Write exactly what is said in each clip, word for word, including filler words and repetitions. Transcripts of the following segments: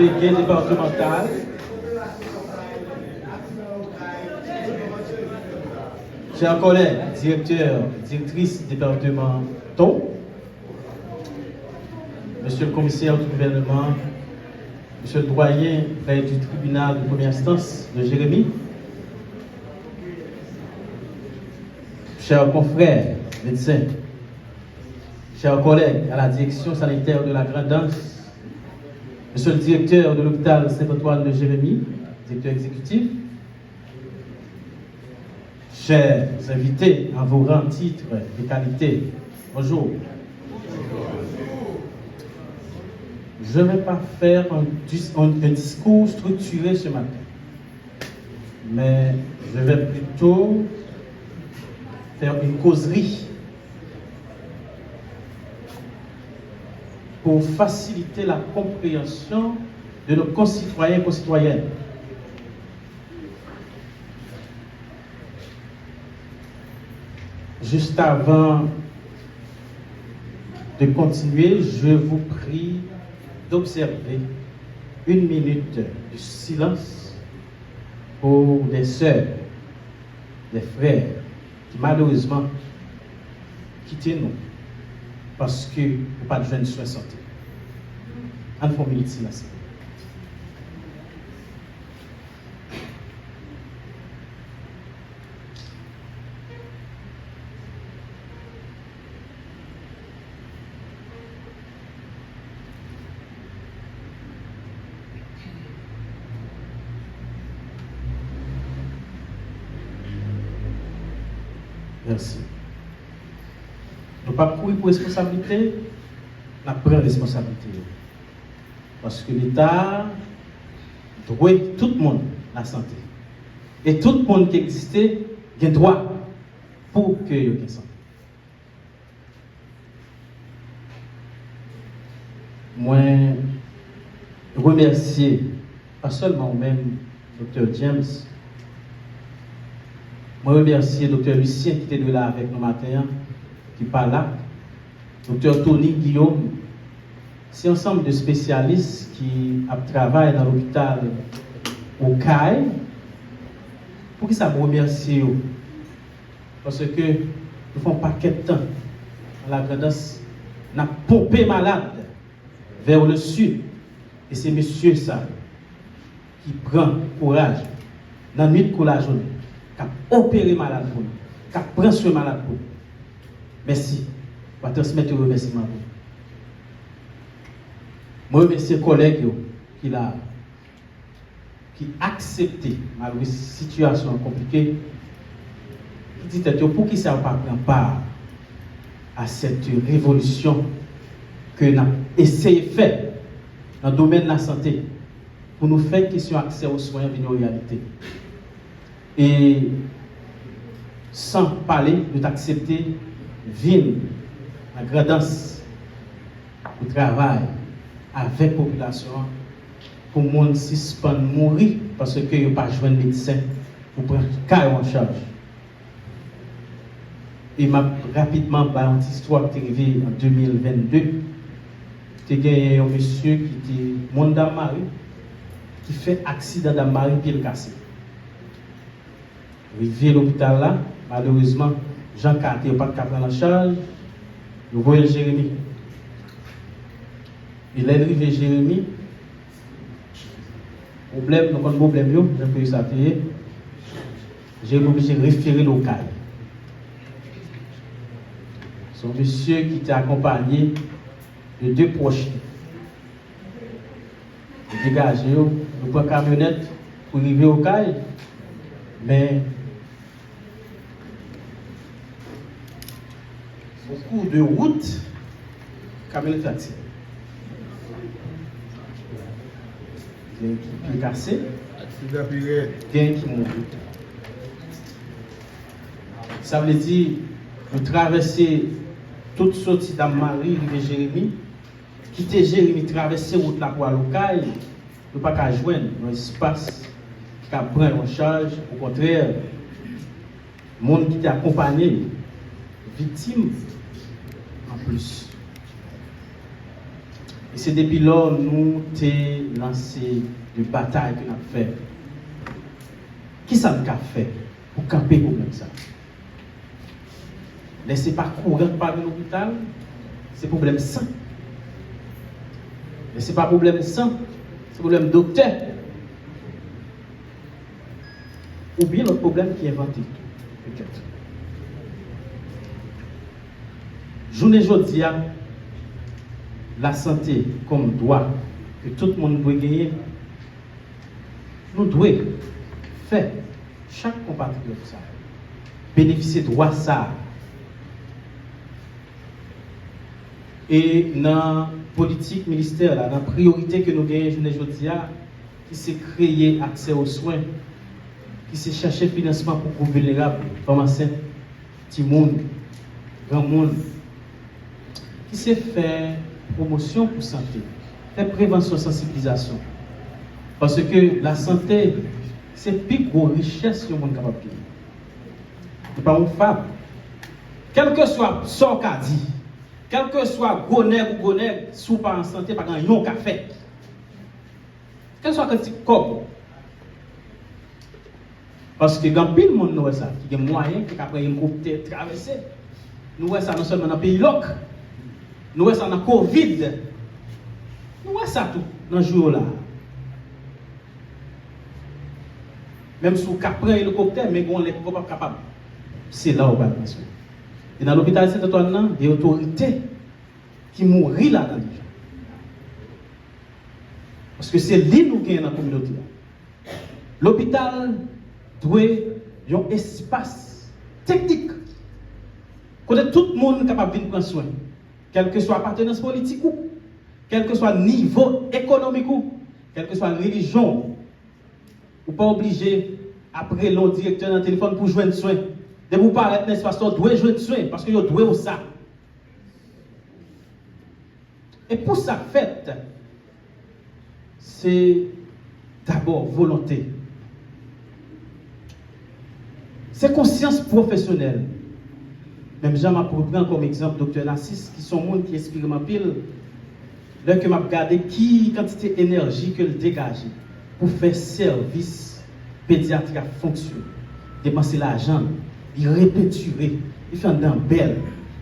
Délégué départemental, chers collègues, directeurs, directrices départementaux, Monsieur le commissaire du gouvernement, Monsieur le doyen, prêtre du tribunal de première instance de Jérémie, chers confrères médecins, chers collègues à la direction sanitaire de la Grand'Anse, Monsieur le directeur de l'hôpital Saint-Antoine de Jérémie, directeur exécutif, chers invités en vos rangs, titres et qualités, bonjour. Je ne vais pas faire un dis-, un, un discours structuré ce matin, mais je vais plutôt faire une causerie pour faciliter la compréhension de nos concitoyens et concitoyennes. Juste avant de continuer, je vous prie d'observer une minute de silence pour des sœurs, des frères qui malheureusement kite nou paske yo pa t jwenn swen sante. Ann fè yon minit silans. Mèsi. Nou p ap kouri pou responsablite, n ap pran responsablite yo. Paske Leta dwe tout moun lasante. E tout moun ki egziste gen dwa pou ke yo gen sante. Mwen remèsye pa sèlman ou menm, Doktè James, mwen remèsye Doktè Lucien ki te dwe la avèk nou maten an, ki pa la, Doktè Tony Guillaume, se ansanm de espesyalis ki ap travay nan lopital Okay. Poukisa m remèsye yo? Paske nou fè yon pakèt tan nan Lagrandans, n ap ponpe malad vers le sud. E se mesye sa yo ki pran kouraj nan nwit kou lajounen, k ap opere malad pou nou, k ap pran swen malad pou nou. Mèsi. W a transmèt yo remèsiman pou nou. Mwen remèsye kòlèg yo ki la a, ki aksepte, malgre sitiyasyon an konplike, ki di tèt yo, poukisa yo pa pran pa a sèt revolisyon ke n ap eseye fè nan domèn lasante pou nou fè kesyon aksè o swen an vin yon reyalite? E san pale, yo t aksepte vin nan Grandans pou travay avèk popilasyon an, pou moun sispann mouri paske yo pa jwenn medsen pou pran ka yo an chaj. E m ap rapidman bay yon ti istwa ki te rive an de mil vennde. Te genyen yon mesye ki te moun Dam Mari, ki fè aksidan Dam Mari, pye l kase. Rive lopital la, malerezman, jan ka te, yo pa t ka pran l an chaj, yo voye l Jeremi. E lè l rive Jeremi, pwoblèm, nou konn pwoblèm yo, jan peyi sa te ye, Jeremi oblije refere l Okay. Se yon mesye ki te akonpanye de de pwòch li. Yo degaje yo, yo pran kamyonèt pou rive Okay, men o kou de wout, kamyonèt la tire. Gen ki pye kase, gen ki mouri. Sa vle di, nou travèse tout soti Dam Mari, rive Jeremi, kite Jeremi travèse wout la pou al Okay, nou pa ka jwenn yon espas ki ka pran yo an chaj. Okontrè, moun ki te akonpanye yo viktim anplis. E se depi lò nou te lanse yon batay ke n ap fè. Kisa n ka fè pou kanpe pwoblèm sa? Lè se pa kouran k pa vin lopital, se pwoblèm san. Lè se pa pwoblèm san, se pwoblèm doktè. Oubyen lòt pwoblèm ki envante tou, petèt. Jounen jodi a, lasante kòm dwa ke tout moun dwe genyen, nou dwe fè chak konpatriyòt sa benefisye dwa sa a. E nan politik ministè la, nan priyorite ke nou genyen jounen jodi a, ki se kreye aksè o swen, ki se chache finansman pou gwoup vilnerab, fanm ansent, timoun, granmoun, ki se fè pwomosyon pou sante, fè prevansyon, sansibilizasyon. Paske lasante se pi gwo richès yon moun kapab genyen. Li pa yon fab. Kèlkeswa sa w ka di, kèlkeswa gwo nèg ou gwo nèg, si w pa an sante, pa gen anyen w ka fè. Kèlkeswa kantite kòb. Paske gen anpil moun nou wè sa, ki gen mwayen, ki ka pran elikoptè, travèse. Nou wè sa non sèlman nan peyi lòk, nou wè sa nan kovid, nou wè sa tou nan jou yo la. Menm si w ka pran elikoptè, men gen yon lè ki w p ap kapab. Se la w pral pran swen. E nan lopital Sent Antwàn nan, gen otorite ki mouri ladan deja. Paske se li nou genyen nan kominote a. Lopital dwe yon espas teknik kote tout moun kapab vin pran swen, kèlkeswa apartenans politik ou, kèlkeswa nivo ekonomik ou, kèlkeswa relijyon w. Ou pa oblije ap rele yon direktè nan telefòn pou jwenn swen. Depi w parèt nan espas la, w dwe jwenn swen, paske yo dwe w sa. E pou sa fèt, se dabò volonte. Se konsyans pwofesyonèl. Menm jan m ap reprann kòm egzanp Doktè Narcisse, ki se yon moun ki enspire m anpil, lè ke m ap gade ki kantite enèji ke l degaje pou fè sèvis pedyatri a fonksyone, depanse lajan l, li repentire, li fè anndan bèl.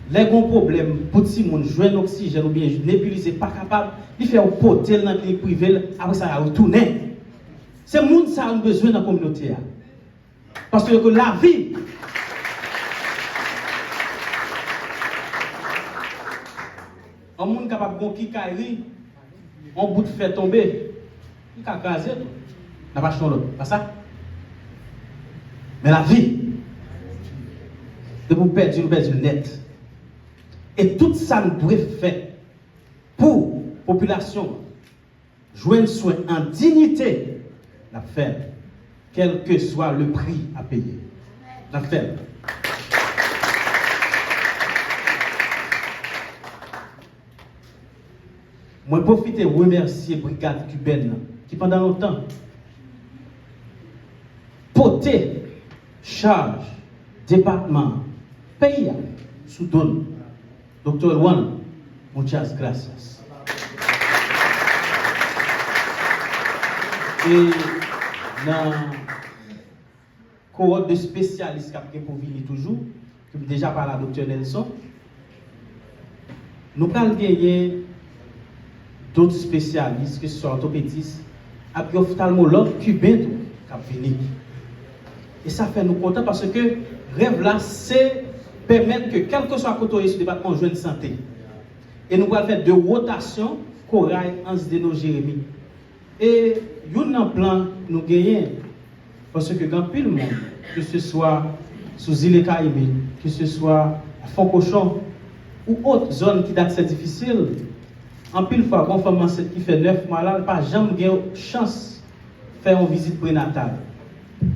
Lè gen yon pwoblèm pou timoun jwenn oksijèn oubyen nebilize pa kapab, li fè yo pote l nan klinik prive l, apre sa y a retounen. Se moun sa yo nou bezwen nan kominote a. Paske yo gen lavi. Yon moun kapab gen yon kikayri, yon bout fè tonbe, li ka kraze tou. N ap achte yon lòt, pa sa? Men lavi, depi w pèdi l, ou pèdi l nèt. E tout sa n dwe fè pou popilasyon an jwenn swen an diyite, n ap fè l, kèlkeswa le pri a peye. N ap fè l. Mwen pwofite remèsye Brigad Kibèn nan, ki pandan lontan pote chaj depatman, peyi a sou do l. Doktè Elwan, muchas gracias. E nan kowòt de espesyalis k ap gen pou vini toujou, ke m deja pale a Doktè Nelson, nou pral genyen dòt espesyalis, ke se swa òtopedis, ak gen oftalmològ kiben tou k ap vini. E sa fè nou kontan paske rèv la se pèmèt ke kèlkeswa kote w ye sou depatman w jwenn sante. E nou pral fè de wotasyon, Koray, Anse des Nonnes, Jérémie. E youn nan plan nou genyen, paske gen anpil moun, ke se swa sou zile Kayimen, ke se swa Fon Kochon, ou òt zòn ki daksè difisil, anpil fwa, gen yon fanm ansent ki fè nèf mwa la, l pa janm gen chans fè yon vizit prenatal,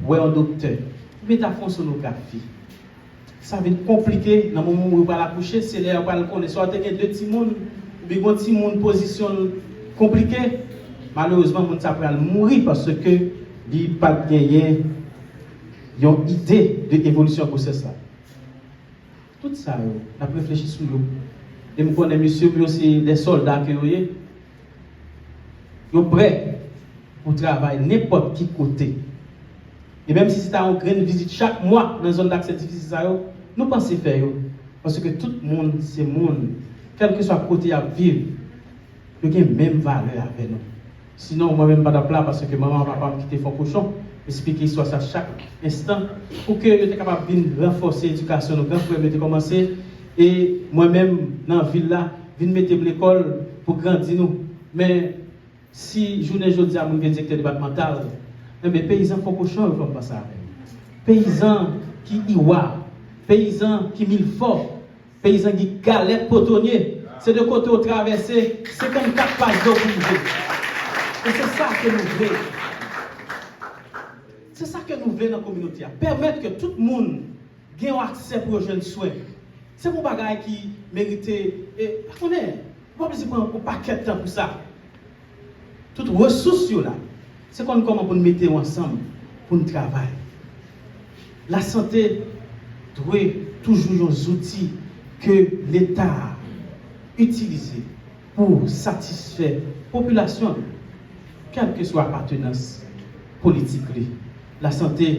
wè yon doktè, oubyen ta fè yon sonografi. Sa vin konplike nan moman ou pral akouche, se lè yo pral konnen swa w te gen de timoun, oubyen gen yon timoun pozisyon l konplike. Malerezman, moun sa pral mouri paske li pa t genyen yon ide de evolisyon gwosès la. Tout sa yo, n ap reflechi sou yo. E m konnen mesye m yo se de sòlda ke yo ye. Yo prè pou travay nenpòt ki kote. E menm si se ta yon grenn vizit chak mwa nan zòn daksè difisil sa yo, nou panse fè yo. Paske tout moun se moun, kèlkeswa kote y ap viv, yo gen menm valè avè nou. Sinon, mwen menm pa t ap la, paske manman papa m ki te fon kochon, esplike istwa sa chak enstan, pou ke yo te kapab vin ranfòse edikasyon nou. Gran frè m yo te kòmanse, e mwen menm, nan vil la, vin mete m lekòl pou grandi nou. Men, si jounen jodi a m rive direktè depatmantal, enben, peyizan fon kochon yo fè m panse avè yo. Peyizan ki Iwa, peyizan ki Milfò, peyizan ki Galèt Potonye, se de kote w travèse senkannkat paj dlo pou rive. E se sa ke nou vle. Se sa ke nou vle nan kominote a. Pèmèt ke tout moun gen yon aksè pou yo jwenn swen. Se yon bagay ki merite, e, pa konnen, ou pa bezwen pran yon pakèt tan pou sa. Tout resous yo la. Se konn kòman pou n mete yo ansanm, pou n travay. Lasante dwe toujou yon zouti ke Leta itilize pou satisfè popilasyon l, kèlkeswa apatenans politik li. Lasante,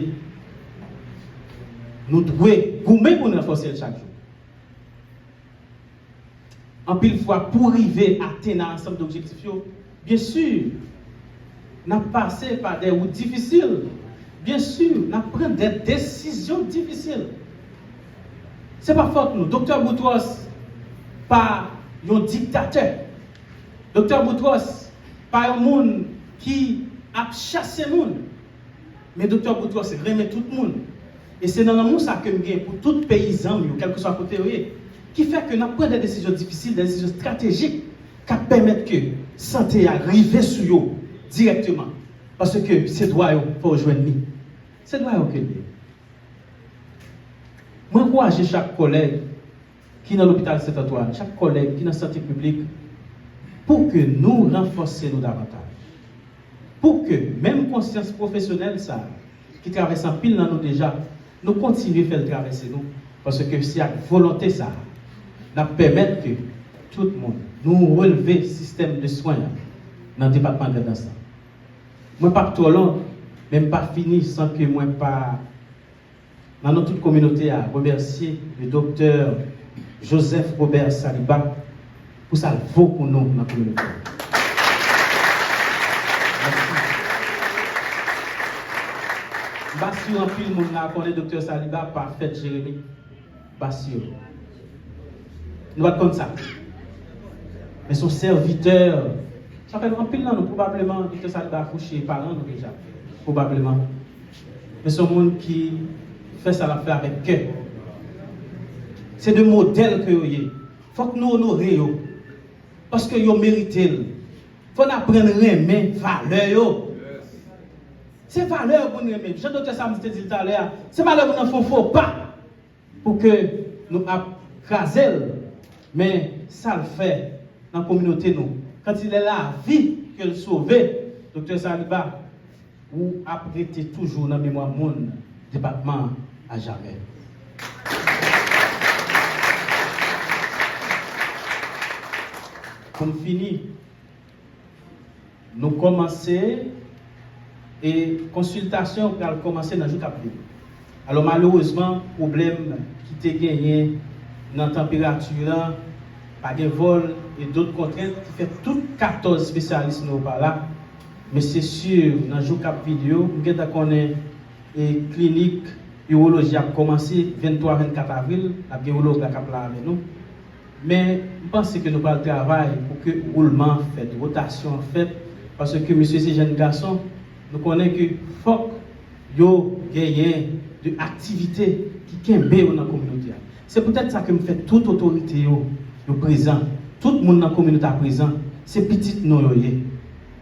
nou dwe goumen pou n ranfòse l chak jou. Anpil fwa, pou rive atenn a ansanm de objektif yo, byen si, n ap pase pa de wout difisil. Byen si, n ap pran de desizyon difisil. Se pa fòt nou. Doktè Boutros pa yon diktatè. Doktè Boutros pa yon moun ki ap chase moun. Men Doktè Boutros renmen tout moun. E se nan lanmou sa ke m gen pou tout peyizan m yo, kèlkeswa kote yo ye, ki fè ke n ap pran de desizyon difisil, de desizyon estratejik k ap pèmèt ke sante a rive sou yo dirèkteman. Paske se dwa yo, fò yo jwenn li. Se dwa yo ke l ye. Mwen ankouraje chak kòlèg ki nan lopital Sent Antwàn, chak kòlèg ki nan sante piblik, pou ke nou ranfòse nou davantaj. Pou ke menm konsyans pwofesyonèl sa a, ki travèse anpil nan nou deja, nou kontinye fè l travèse nou, paske se ak volonte sa a, n ap pèmèt ke tout moun, nou relve sistèm de swen an nan depatman Grandans lan. Mwen p ap twò long, men m pa fini san ke mwen pa nan non tout kominote a, remèsye le doktè Joseph Robert Saliba pou sa l vo pou nou nan kominote a. Mèsi. M pa si anpil moun la konnen doktè Saliba pa fèt Jeremi. M pa si. Nou pa t konn sa. Men se yon sèvitè. Sa fè anpil nan nou, pwobableman, doktè Saliba akouche paran nou deja. Pwobableman. Men se yon moun ki fè sa l ap fè avèk kè. Se de modèl ke yo ye. Fòk nou onore yo. Paske yo merite l. Fò n aprann renmen valè yo. Se valè yo pou n renmen. Jan doktè Sammy te di l talè a, se pa lè moun nan fè yon fo pa pou ke nou ap kraze l, men sa l fè nan kominote nou, quand il est la vie ke l sove, doktè Saliba, ou ap rete toujou nan memwa moun depatman an ajamè. Pou m fini, nou kòmanse, e konsiltasyon pral kòmanse nan jou k ap vini. Alò, malerezman, pwoblèm ki te genyen nan tanperati a, pa gen vòl e dòt kontrent ki fè tout katòz espesyalis nou pa la. Men se si, nan jou k ap vini yo, m gentan konnen e klinik iwoloji ap kòmanse venntwa, vennkat avril, n ap gen Olora k ap la avè nou. Men, m panse ke nou pral travay pou ke woulman an fèt, wotasyon an fèt, paske mesye se jèn gason, nou konnen ke fòk yo genyen de aktivite ki kenbe yo nan kominote a. Se poutèt sa ke m fè tout otorite yo, yo prezan, tout moun nan kominote a prezan, se pitit nou yo ye.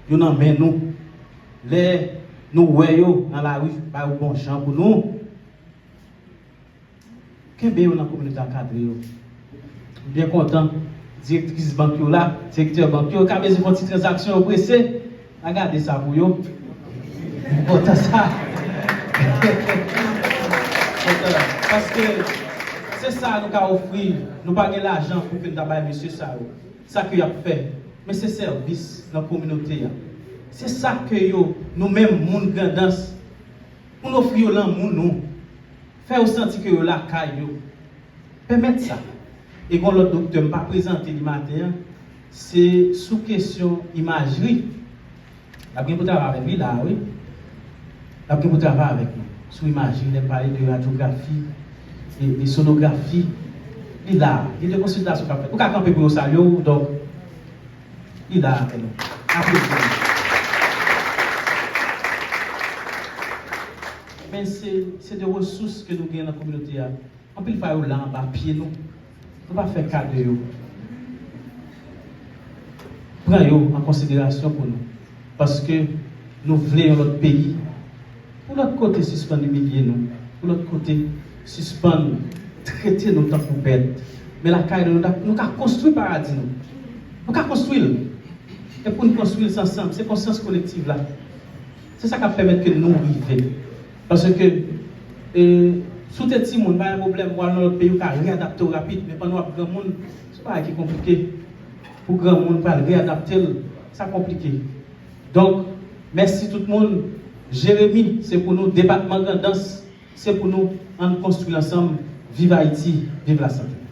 Yo nan men nou. Lè nou wè yo nan lari, ba yo bon jan pou nou. Kenbe yo nan kominote, ankadre yo. M byen kontan, direktris bank yo la, direktè bank yo, yo ka bezwen fè yon ti tranzaksyon, yo prese. A gade sa pou yo. M kontan sa. Kontan. Paske se sa nou ka ofri. Nou pa gen lajan pou ke n ta bay mesye sa yo. Sa ke y ap fè. Men se sèvis nan kominote a. Se sa ke yo, nou menm, moun Grandans, pou n ofri yo lanmou nou, fè yo santi ke yo lakay yo. Pèmèt sa. E gon lòt doktè, m pa prezante li maten an, se sou kesyon imajri. L ap gen pou travay avèk li la, wi. L ap gen pou travay avèk nou. Sou imajri, lè m pale de radyografi, e, e sonografi, li la. Gen de konsiltasyon k ap fèt. Ou ka kanpe pou yo salye w, donk, li la avèk nou. Aplodi. Men se, se de resous ke nou gen nan kominote a. Anpil fwa yo la anba pye nou. Nou pa fè ka de yo. Pran yo an konsiderasyon pou nou. Paske nou vle yon lòt peyi. Pou lòt kote sispann imilye nou. Pou lòt kote sispann trete nou tankou bèt. Men lakay nou, nou ta, nou ka konstwi paradi nou. Nou ka konstwi l. E pou n konstwi l, se ansanm. Se konsyans kolektiv la. Se sa k ap pèmèt ke nou rive. Paske, e, si w te timoun, pa gen pwoblèm, w al nan lòt peyi, w ka readapte w rapid. Men pandan w ap granmoun, se yon bagay ki konplike. Pou granmoun pral readapte l, sa konplike. Donk, mèsi tout moun. Jeremi, se pou nou. Depatman Grandans, se pou nou. Ann konstwi ansanm. Viv Ayiti, viv lasante.